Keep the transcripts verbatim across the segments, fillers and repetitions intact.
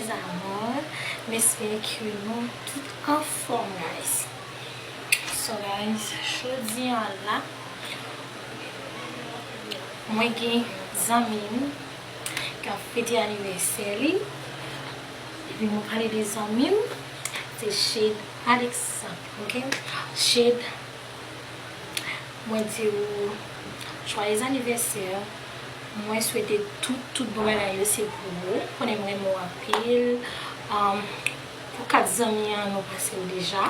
Mes amours, m espere ke nou tout anfòm, guys. So, guys, jodi a la, mwen gen zanmi m k ap fete anivèsè li. Epi nou pale de zanmi m, se Shade Alexandre, ok? Shade, mwen di w, joyeux anniversaire. Mwen swete tout, tout bon bagay yo se pou ou. Konnen m renmen w anpil. Um, pou kat zanmi an, nou pase l deja.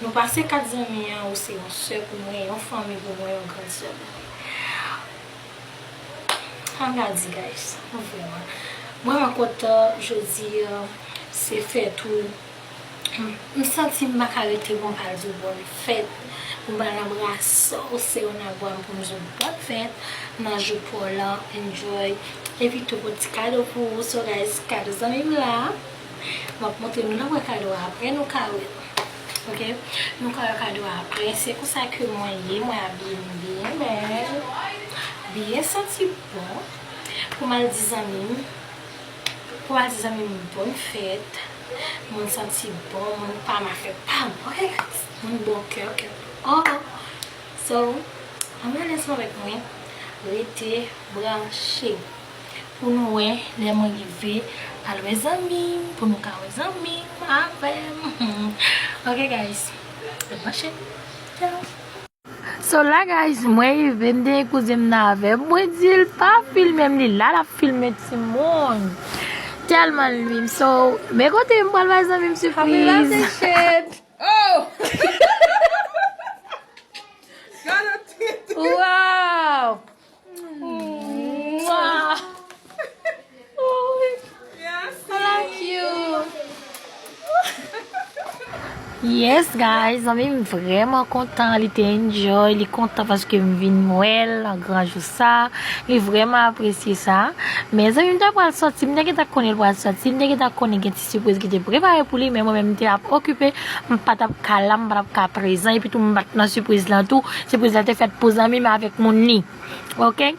Nou pase kat zanmi an, ou se yon sè pou mwen, yon fanmi pou mwen, yon grann sè pou mwen. Sa m ka di, guys, mwen vrèman, mwen vrèman kontan jodi a, se fèt ou. M, m santi m pa ka rete pou m pa di w bòn fèt, pou m pa anbrase w, sere w nan bra m, pou m di w bòn fèt nan jou pa w lan, enjoy. Epi tou, gon ti kado pou ou, so guys, kado zanmi m la. M ap montre nou, n ap wè kado a apre, nou ka wè l. Ok? Nou ka wè kado a apre. Se konsa ke mwen ye, mwen abiye m byen bèl, byen santi bon. Pou m al di zanmi m, pou m al di zanmi m bòn fèt, moun santi bon, moun pa m afè pa m. Ok, guys? Moun bon kè, kè. Oh! So, ann ale ansanm avèk mwen, rete branche. Pou nou wè, lè mwen rive, al wè zanmi m, pou nou ka wè zanmi m avè m. Ok, guys. Ret branche. Ciao. So la, guys, mwen rive, m te gen kouzen m nan avè m. Mwen di l pa filme m, li la, l ap filme timoun. Tèlman l lwi m. So, men kote m pral bay zanmi m sipriz. Happy birthday, Shade. Oh! Gade tete. Wow! Mwah! Ooh, I like you. Yes, guys, zanmi m vrèman kontan, li te enjoy, li kontan paske m vin wè l nan gran jou sa, li vrèman apresye sa. Men zanmi m te pral sòti, m te gentan konnen l pral sòti, m te gentan konnen gen ti sipriz ki te prepare pou li, men mwen menm m te ap okipe, m pa t ap ka la, m pa t ap ka prezan, epi tou m pa t nan sipriz lan tou, sipriz la te fèt pou zanmi m avèk moun li. Ok?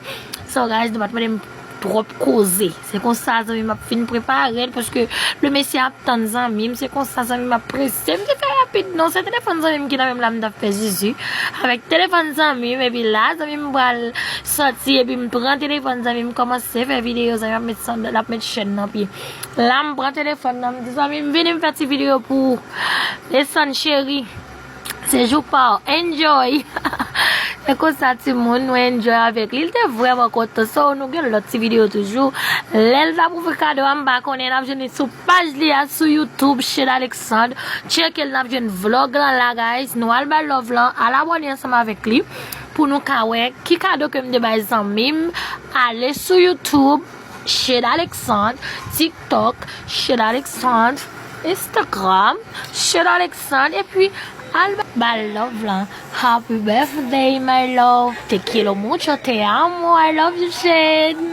So, guys, nou pa t mande m twòp koze. Se konsa, zanmi m ap fin prepare l, paske le mesye ap tann zanmi m. Se konsa, zanmi m ap prese. M te fè rapid, non. Se telefòn zanmi m ki nan men m la, m t ap fè zuzu. Avèk telefòn zanmi m, epi la, zanmi m pral sòti, epi m pran telefòn zanmi m, kòmanse fè videyo, zanmi m ap met sandal, ap met chèn nan pye. La, m pran telefòn nan, m di, zanmi m, vini m fè ti videyo pou ou. Desann, cheri. Se jou pa w. Enjoy! Se konsa, timoun, nou enjoy avèk li. Li te vrèman kontan. So, nou gen lòt ti videyo toujou. Lè l t ap ouvri kado a, m pa konnen, n ap jwenn li sou paj li a, sou YouTube, Shade Alexandre. Tcheke l, n ap jwenn vlog lan la, guys. Nou al bay love lan, al abòne ansanm avèk li pou nou ka wè ki kado ke m te bay zanmi m. Ale sou YouTube, Shade Alexandre, TikTok, Shade Alexandre, Instagram, Shade Alexandre, epi al ba-, ba love lan. Happy birthday, my love. Te quiero mucho, te amo, I love you, Shade.